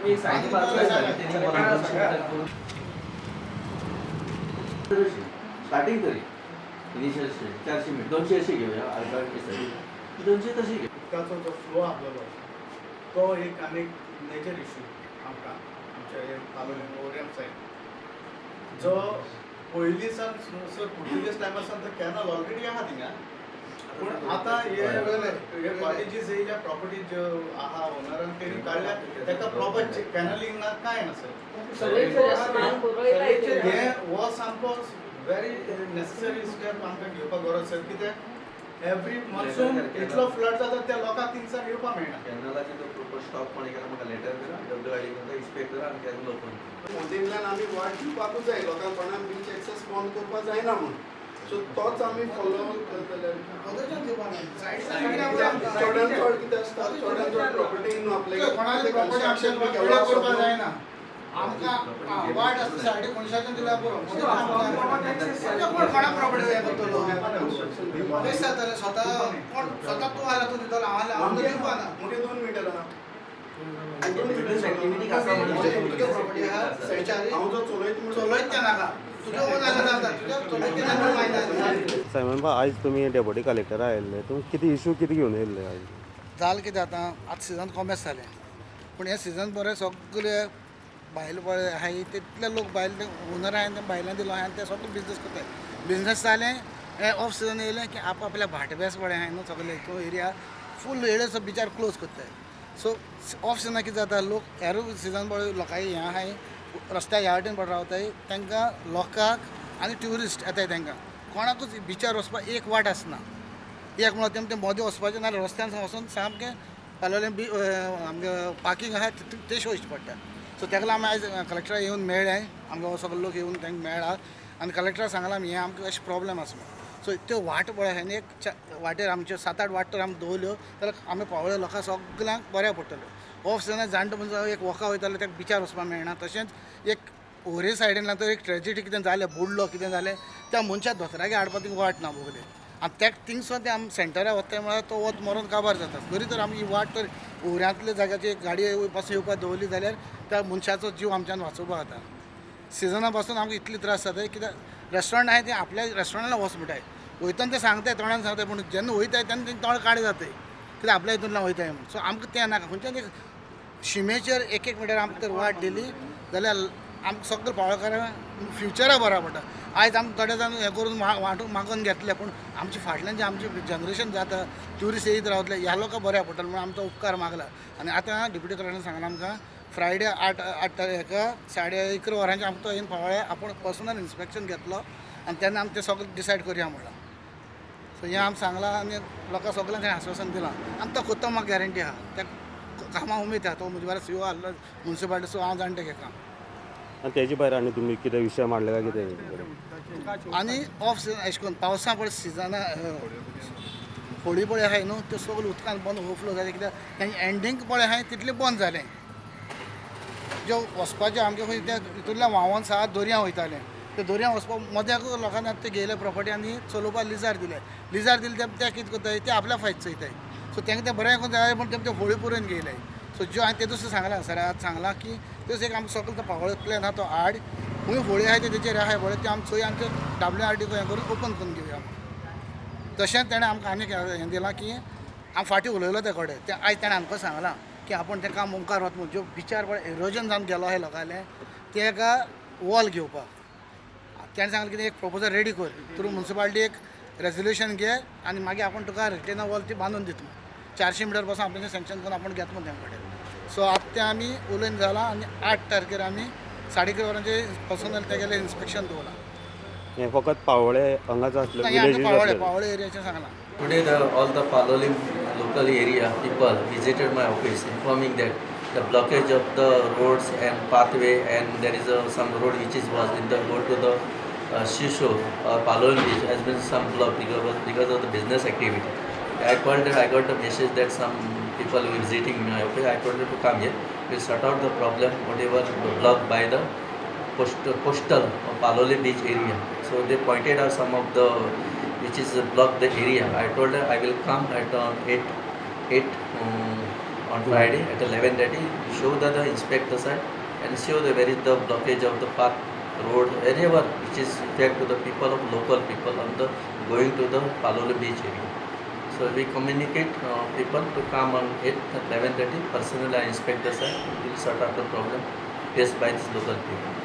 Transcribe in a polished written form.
एक सायडीन मारपाक जाय, तेणी मला 200 मिटर करून स्टार्टिंग तरी इनिशियल स्टेज 400 मिटर, 200 अशी घेऊया. अर्धा साईड 200 तशी घेऊ. उदकाचो जो फ्लो आसलेलो तो एक आनीक मेजर इशू आमकां आमच्या हे पालोलेम ओरियम सायड, जो पयलीं सावन सर, पुर्तुगेज टायमार सावन तो कॅनल ऑलरेडी आहा थिंगा. पूण आतां हे हे कॉटेजीस येयल्या, प्रॉपर्टी ज्यो आहा ओनरान तेणी काडल्या, ताका प्रॉपर कॅनलिंग ना, कांय ना सर. हे हो सामको व्हेरी नेसेसरी स्टेप आमकां घेवपाक गरज सर, कित्याक एवरी मॉन्सून इतलो फ्लड जाता, त्या लोकांक थिंगसान येवपाक मेळना. कॅनलाचे तो प्रोपर स्टॉप कोणी केला म्हाका लेटर करा, डब्ल्यू I D inspect करा आनी कॅनल ओपन. मोदींतल्यान आमी वाट दिवपाकूच जाय लोकांक, कोणाक बीच एक्सेस बंद करपाक जायना म्हूण. सो तोच आमी फॉलो करतले. चडान चड कितें आसता, चडान चड प्रॉपर्टी न्हू आपले. कोणाली प्रॉपर्टी आमच्या केवढ्या करपाक जायना. आमकां वाट आसता सायडीक, मनशाच्यान दिल्यार पुरो. कोण कोणा प्रॉपर्टी जाय करतलो? बेस्ट जातलें स्वता. कोण स्वता तूं आल्यार तूं दितलो, हांव आल्यार हांव दिवपा ना. मुगे 2 मिटर आहा. बिझनेस ऍक्टिव्हिटी आसा म्हणजे. तुगे प्रॉपर्टी आहा विचारी. हांव जो चलयत म्हणून चलयत तें नाका, तुज्या ओन जाल्यार जाता, तुज्या चलयत तें नाका मायना. सायमन भाई, आयज तुमी डेप्युटी कलेक्टरा आयिल्ले, तुमी कितें इशू कितें घेवन येयल्ले आयज? जालें कितें, आतां आतां सिजन कॉमेस जालें, पूण हें सिजन बरें सगळे भायल पळय आहाय तितले लोक भायल ओनर आहाय, ते भायल्यान दिलो आहाय, ते सगळे बिजनेस करताय. बिजनेस जालें, हें ऑफ सिजन येयलें की आप आपल्या भाटबेस पळय आहाय न्हू, सगळे तो एरिया फूल येयले बिचार क्लोज करताय. सो ऑफ सिजना कितें जाता, लोक हेर सिजन पळय लोकांक हें आहाय, रस्त्या ह्या वाटेन पळय रावताय, तांकां लोकांक आनी ट्युरिस्ट येताय, तांकां कोणाकूच बिचार वचपाक एक वाट आसना. एक म्हळ्यार तें मोदें वचपाचें, नाल्यार रस्त्यान वचून सामकें पालोलें बी आमगे पार्कींग आहा तेश वयचें पडटा. सो तेका लागून आमी आयज कलेक्टरा येवन मेळ्ळे. आमगे सगळे लोक येवन तांकां मेळ्ळा आनी कलेक्टरा सांगलां आमी, हें आमकां अशें प्रॉब्लेम आसा म्हूण. सो त्यो वाट पळय आनी एक वाटेर आमच्यो सात आठ वाट तर आमी दवरल्यो जाल्यार आमी पावळे लोकांक सगल्यांक बऱ्याक पडटल्यो. ऑफ सिजना जाणटो म्हणजे एक वॉका वयतालो, ताका बिचार वचपाक मेळना. तशेंच एक होरे सायडीन तर एक ट्रेजिडी कितें जालें, बुडलो कितें जालें, त्या मनशाक दोतोरागेर हाडपाक थिंगा वाट ना बोगले. आनी तेका थिंगसून ते आमी सेंटरा वता म्हळ्यार तो वत मरोन काबार जाता. तरी तर आमी ही वाट तर होऱ्यांतल्या जाग्याची एक गाडी पासून येवपाक दवरली जाल्यार त्या मनशाचो जीव आमच्यान वाचोवपाक जाता. सिजना पासून आमकां इतले त्रास जाता, कित्याक रेस्टॉरंट आहाय, ते आपल्या रेस्टॉरंटान वच म्हणटाय, वयतना ते सांगताय, तोंडान सांगताय, पूण जेन्ना वयताय तेन्ना तेंचे तोंड काडे जाताय, कित्याक आपल्या हितूंतल्यान वयताय म्हूण. सो आमकां तें नाका. खंयच्यान एक शिमेचेर एक एक मिटर आमकां तर वाट दिली जाल्यार आमकां सगळें पावळकारांक फ्युचरा बऱ्या पडटा. आयज आमकां थोडे जाण हें करून वांटून मागून घेतले, पूण आमचे फाटल्यान जे आमचे जनरेशन जाता, ट्युरिस्ट येयत रावतले, ह्या लोकांक बऱ्याक पडटलें म्हणून आमचो उपकार मागला. आनी आतां डेप्युटी कलेक्टरान सांगलां आमकां, फ्रायडे 8 तारखेक 11:30 वरांचेर आमकां तो येवन पावळे आपूण पर्सनल इन्स्पेक्शन घेतलो आनी तेन्ना आमी तें सगळें डिसायड करया म्हणलां. सो हें आमी सांगलां आनी लोकांक सगल्यांक आस्वासन दिलां. आनी तो कोत्तो म्हाका गॅरंटी आहा, त्या कामाक उमेद आहा. तो म्हजे बारा सीओ आहलो मुन्सिपालिटी, सो हांव जाणा तेगे काम. आनी तेजे भायर आनी तुमी कितें विशय मांडले काय कितें? आनी ऑफ सिजन अशें करून पावसा पळय सिजना होळी पळय आहाय न्हू, त्यो सगळें उदकान बंद ओवरफ्लो जालें, कित्याक तेंचे एंडींग पळय आहाय तितलें बंद जालें. ज्यो वचपाचें आमगे खंय ते हितूंतल्यान व्हांवोन सात दर्या वयतालें, ते दर्या वचपाक मद्याक लोकांनी आतां ते घेयले प्रॉपर्टी आनी चलोवपाक लिजार दिले. लिजार दिले ते कितें करताय, ते आपल्या फायदो चोयताय. सो तांकां तें बरें करून जाय पूण ते होळी पुरोवन घेयले. सो ज्यो हांवें ते दुसरें सांगलां सर, आज सांगलां की तेच एक आमकां सगळो तो पावळ प्लॅन आहा तो हाड, खंय होळी आहाय ते तेचेर आहाय पळय ते आमी चोय आनी ते डब्ल्यू आर डी हें करून ओपन करून घेवया. तशेंच तेणें आमकां आनीक हें दिलां की आमी फाटीं उलयलो ते कडेन, तें आयज तेणें आमकां सांगलां की आपूण तें काम मुखार वता म्हूण. ज्यो बिचार पळय एरोजन जावन गेलो आहाय लोकांलें, तेका वॉल घेवपाक तेणें सांगलें की एक प्रपोजल रेडी कर, थ्रू मुन्सिपालिटी एक रेजोल्युशन घे आनी मागीर आपूण तुका रिटेनर वॉल ती बांदून दिता म्हूण. 400 मिटर पासून आपणें सँक्शन करून आपूण घेता म्हूण तें कडेन. सो आतां तें आमी उलोवन जालां आनी 8 तारखेर आमी 11:30 वरांचेर पर्सनल तेगेलें इन्स्पेक्शन दवरलां. हें फकत पावळे हांगाच आसलें? आमकां पावळे विलेजीस? पावळे एरियाचें सांगलां. Today, all the Palolem local area people visited my office informing that the blockage of the roads and pathway, and there is some road which is was in the go to the seashore or Palolem beach has been some block because of the business activity. I called that I got the message that some people were visiting my office. I told them to come here. We'll sort out the problem, whatever blocked by the coastal or Palolem beach area. So they pointed out some of the which is block the area. I told her I will come at 8 On Friday at 11:30, show the inspect the site and show the where is the blockage of the path, road, wherever which is effect to the people of local people on the going to the Palolem beach area. So we communicate people to come on 8th at 11:30. Personally, I inspect the site. We will sort out the problem faced by these local people.